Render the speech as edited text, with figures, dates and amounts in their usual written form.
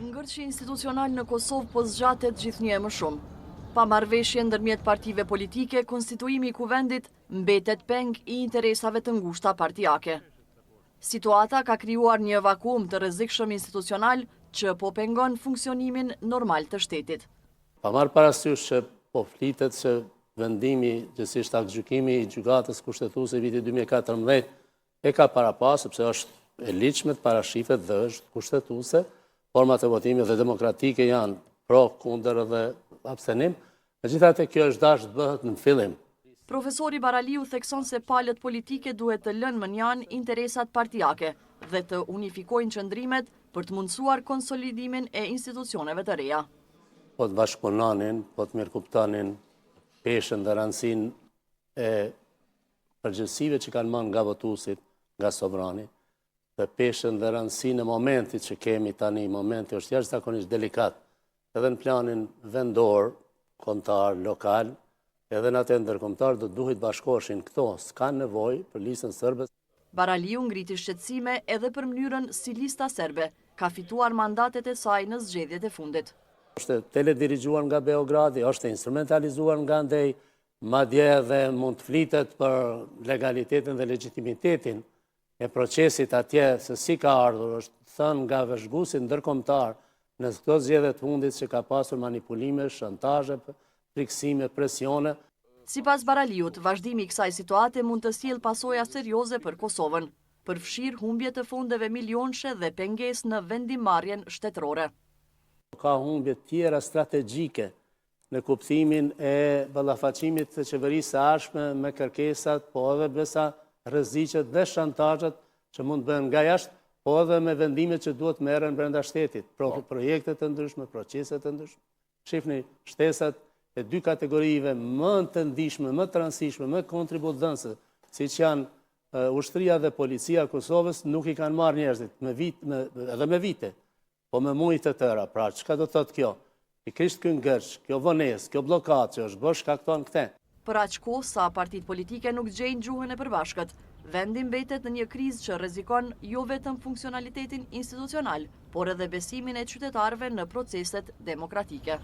Ngërçi institucional në Kosovë po zgjatet gjithnjë e më shumë. Pa marrëveshje ndërmjet partive politike, konstituimi i Kuvendit mbetet peng i interesave të ngushta partiake. Situata ka krijuar një vakuum të rrezikshëm institucional që po pengon funksionimin normal të shtetit. Pa marrë parasysh që po flitet se vendimi, gjegjësisht aktgjykimi i Gjykatës Kushtetuese i vitit 2014 e ka parapa, sepse është e ligjshme të parashifet dhe është kushtetuese, format e votimit dhe demokratike janë pro, kundër dhe abstenim, megjithatë kjo është dashtë të bëhet në fillim. Profesori Baraliu thekson se palët politike duhet të lënë mënjanë interesat partiake dhe të unifikojnë qëndrimet për të mundësuar konsolidimin e institucioneve të reja. Po të bashkëpunonin, po të mirëkuptonin peshën dhe rëndësinë e përgjegjësive që kanë marrë nga votuesit, nga sovrani, dhe peshën dhe rëndësinë e momentit që kemi tani, momenti është jashtëzakonisht delikat, edhe në planin vendor, kombëtar, lokal, edhe në atë ndërkombëtar, do duhej të bashkoheshin këto, s'ka nevojë për listën serbe. Baraliu ngriti shqetësime edhe për mënyrën si lista serbe ka fituar mandatet e saj në zgjedhjet e fundit. Është teledirigjuar nga Beogradi, është instrumentalizuar nga andej, madje edhe mund të flitet për legalitetin dhe legjitimitetin e procesit atje se si ka ardhur, është thënë nga vëzhguesit ndërkombëtar në këto zgjedhje të fundit që ka pasur manipulime, shantazhe, frikësime, presione. Sipas Baraliut, vazhdimi i kësaj situate mund të sjellë pasoja serioze për Kosovën, përfshirë humbje të fondeve milionëshe dhe pengesë në vendimmarrjen shtetërore. Ka humbje tjera strategjike në kuptimin e ballafaqimit të qeverisë së ardhshme me kërkesat, po edhe besa rreziqet dhe shantazhet që mund të bëhen nga jashtë, po edhe me vendimet që duhet merren brenda shtetit, pro po. projekte të ndryshme, procese të ndryshme. Shifni shtesat e dy kategorive më të ndjeshme, më të rëndësishme, më kontributdhënëse, siç janë ushtria dhe policia e Kosovës, nuk i kanë marrë njerëzit me vit, me, edhe me vite. Po me muaj të tëra, pra çka do të thotë kjo? Pikërisht ky ngërç, kjo vonesë, kjo bllokadë që është bërë shkakton këtë. Për aq kohë sa partitë politike nuk gjejnë gjuhën e përbashkët, vendi mbetet në një krizë që rrezikon jo vetëm funksionalitetin institucional, por edhe besimin e qytetarëve në proceset demokratike.